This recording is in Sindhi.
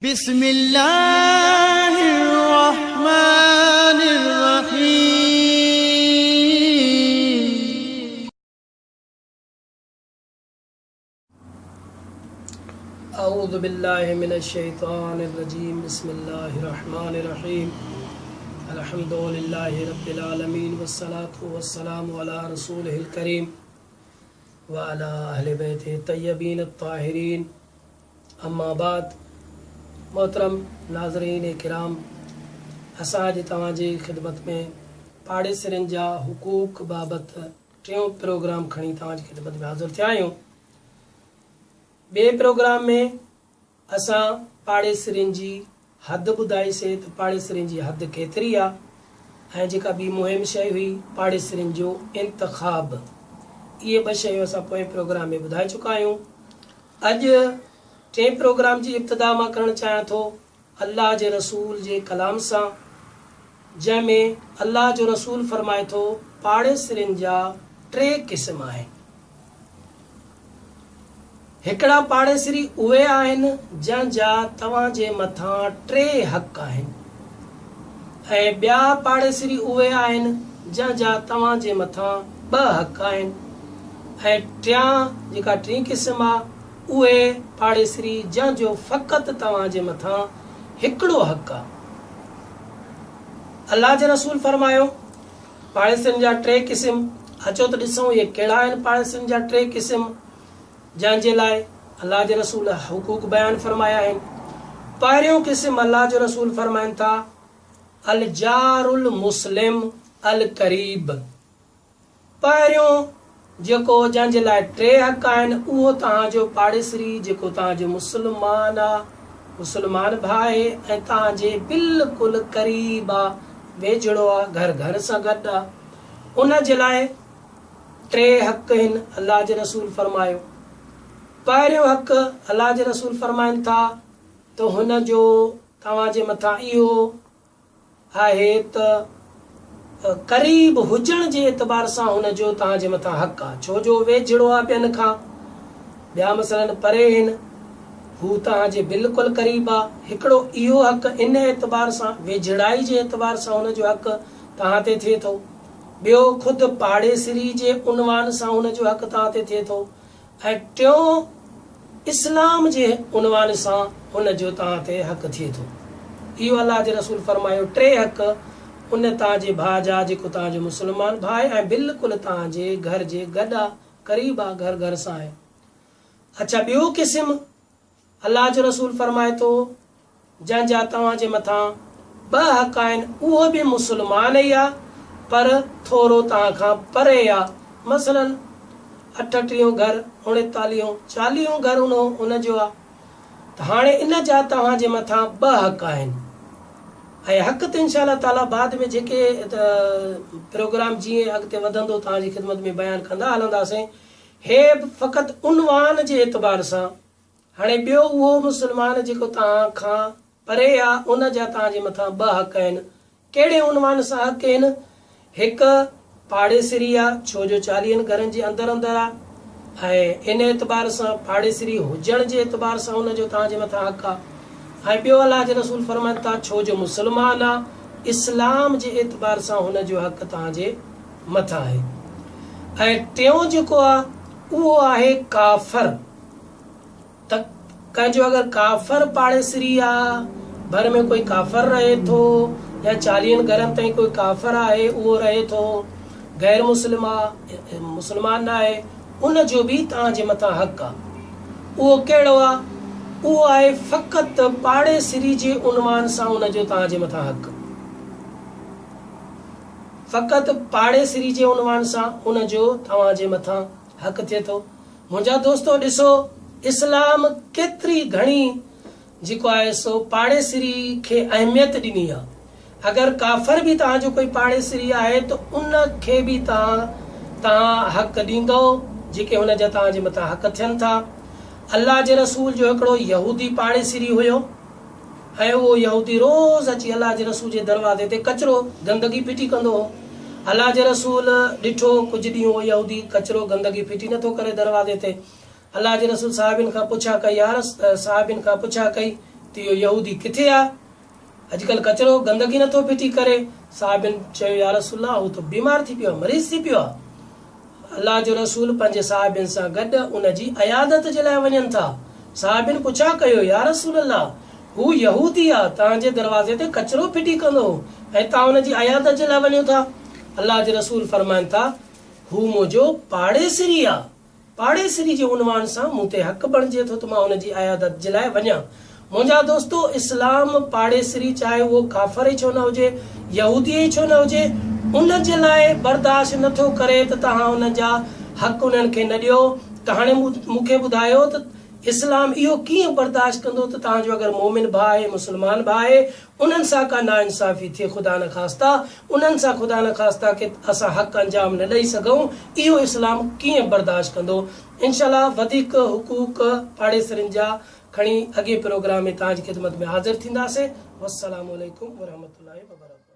بسم الله الرحمن الرحيم. اعوذ بالله من الشيطان الرجيم بسم الله الرحمن الرحيم الحمد لله رب العالمين والصلاة والسلام على رسوله الڪريم وعلى اهل بيته الطيبين الطاهرين اما بعد محترم ناظرين ڪرام اسان اڄ توهان جي خدمت ۾ پاڙيسرين جا حقوق بابت ٽيون پروگرام کڻي توهان جي خدمت ۾ حاضر ٿيا آهيون. ٻئي پروگرام ۾ اسان پاڙيسرين جي حد ٻڌائي سي ته پاڙيسرين جي حد ڪيتري آ ۽ جيڪا ٻي مهم شيء هئي پاڙيسرين جو انتخاب اهي ٻه شيون اسان پوئين پروگرام ۾ ٻڌائي چڪا آهيون. اڄ ٽئين پروگرام جي ابتدا مان ڪرڻ چاهيان ٿو الله جي رسول جي ڪلام سان جنهن ۾ الله جو رسول فرمائي ٿو پاڙيسرين جا ٽي قسم آهن. هڪڙا پاڙيسري اهي آهن جنهن جا توهان جي مٿان ٽي حق آهن ۽ ٻيا پاڙيسري اهي آهن جنهن جا توهان جي مٿان ٻه حق آهن ۽ ٽيان جيڪا ٽين قسم آ اهي پاڙيسري جنهن جو فقط توهان جي مٿان هڪڙو حق آ. الله جي رسول فرمايو، پاڙيسرين جا ٽي قسم، اچو ته ڏسون اهي ڪهڙا آهن پاڙيسرين جا ٽي قسم جنهن جي لاء الله جي رسول حقوق بيان فرمايا آهن. پهريون قسم الله جو رسول فرمائن ٿا، الجار المسلم القريب. پهريون جيڪو جنهن جي لاء ٽي حق آهن اهو توهان جو پاڙيسري جيڪو توهان جو مسلمان آ، مسلمان ڀاء آهي ۽ توهان جي بلڪل قريب آ، ويجهڙو آ، گهر گهر سان گڏ آ، ان جي لاء ٽي حق آهن، الله جي رسول فرمايو. پهريون حق الله جي رسول فرمائن ٿا ته هن جو توهان جي مٿان اهو آهي ته قريب هجڻ جي اعتبار سان هن جو توهان جي مٿان حق آهي، ڇو جو ويجهڙو آهي ٻين کان، ٻيا مثلاً پري آهن، هو توهان جي بلڪل قريب آهي، هڪڙو اهو حق ان اعتبار سان، ويجهڙائي جي اعتبار سان هن جو حق توهان تي ٿئي ٿو، ٻيو خود پاڙيسري جي عنوان سان هن جو حق توهان تي ٿئي ٿو ۽ ٽيون اسلام جي عنوان سان ان جو توهان تي حق ٿئي ٿو. اهو الله جي رسول فرمايو ٽي حق ان توهان جي ڀاء جا جيڪو توهان جو مسلمان ڀاء آهي ۽ بلڪل توهان جي گهر جي گڏ آ قريب آ گهر گهر سان آهي. اڇا ٻيو قسم الله جو رسول فرمائي ٿو، جنهن جا توهان جي مٿان ٻه حق آهن اهو به مسلمان ئي آ پر ٿورو توهان کان پري آ، مثلاً اٺٽيهون گهر، اڻيتاليهون، چاليهون گهر ان جو آ ته هاڻي ان جا توهان جي مٿان ٻه حق آهن ۽ حق ته انشاء الله تعاليٰ بعد ۾ جيڪي پروگرام جيئن اڳتي وڌندو توهان جي خدمت ۾ بيان ڪندا هلنداسين، هي به فقط عنوان جي اعتبار سان هاڻي ٻيو اهو مسلمان جيڪو توهان کان پري آ ان جا توهان جي مٿان ٻه حق آهن. ڪهڙي عنوان سان حق آهن؟ هڪ پاڙيسري آ ڇو جو چاليهن گهرن جي اندر اندر آ ۽ ان اعتبار سان پاڙيسري هجڻ جي اعتبار سان ان جو توهان جي مٿان حق آ ۽ ٻيو الله جي رسول فرمائن ٿا ڇو جو مسلمان آ اسلام جي اعتبار سان هن جو حق توهان جي مٿان آهي ۽ ٽيون جيڪو آ اهو آهي ڪافر. ته ڪنهن جو اگر ڪافر پاڙيسري آ، ڀر ۾ ڪوئي ڪافر رهي ٿو يا چاليهن گهرن تائين ڪوئي ڪافر آهي اهو رهي ٿو، غير مسلم آ، مسلمان نه آهي، ان جو به توهان جي مٿان حق آ. اهو ڪهڙو آ؟ اهو آهي فقط پاڙيسري جي عنوان سان ان جو توهان جي مٿان حق. فقط پاڙيسري جي عنوان سان ان جو توهان جي مٿان حق ٿئي ٿو. منهنجا دوستو ڏسو اسلام ڪيتري گهڻي جيڪو آهي سو پاڙيسري کي اهميت ڏني آ. اگر ڪافر به توهان جو ڪوئي پاڙيسري آهي ته ان کي به توهان توهان حق ڏيندؤ جيڪي هن جا توهان جي مٿان حق ٿين ٿا. الله جي رسول جو هڪڙو يهودي پاڙيسري هيو. ۽ اهو يهودي روز اچي الله جي رسول جي دروازي تي ڪچرو، گندگي، ڦٽي ڪندو هو. الله جي رسول ڏٺو ڪجهه ڏينهن اهو يهودي ڪچرو، گندگي، ڦٽي نٿو ڪري دروازي تي. الله جي رسول صحابين کان پڇا ڪئي يار صحابين کان پڇا ڪئي ته اهو يهودي ڪٿي آ؟ اڄڪلهه ڪچرو، گندگي نه ٿو ڦٽي ڪري. صحابين چيو، يا رسول الله! هو ته بيمار ٿي پيو آ، مريض ٿي پيو آ. الله جو رسول پنهنجي صحابين سان گڏ ان جي عيادت جي لاء وڃن ٿا. صحابين پڇا ڪيو، يا رسول الله! هو يهودي آ، توهان جي دروازي تي ڪچرو ڦٽي ڪندو هو ۽ توهان ان جي عيادت جي لاء وڃو ٿا. الله جي رسول فرمائن ٿا، هو منهنجو پاڙيسري آ. پاڙيسري جي عنوان سان مون تي حق بڻجي ٿو ته مان ان جي عيادت جي لاء وڃان. منهنجا دوستو! اسلام پاڙيسري چاهي اهو ڪافر ئي ڇو نه هجي، يهودي ئي ڇو نه هجي، ان جي لاء برداشت نه ٿو ڪري ته توهان ان جا حق انهن کي نه ڏيو ته هاڻي مون کي ٻڌايو ته اسلام اهو ڪيئن برداشت ڪندو ته توهان جو اگر مؤمن ڀاء آهي، مسلمان ڀاء آهي، انهن سان ڪا ناانصافي ٿئي خدا نخواسته انهن سان خدا نخواسته ڪي اسان حق انجام نه ڏئي سگهون اهو اسلام ڪيئن برداشت ڪندو انشاء الله وڌيڪ حقوق پاڙيسرين جا کڻي اڳئين پروگرام ۾ توهان جي خدمت ۾ حاضر ٿينداسين والسلام عليڪم ورحمة الله وبرڪاته.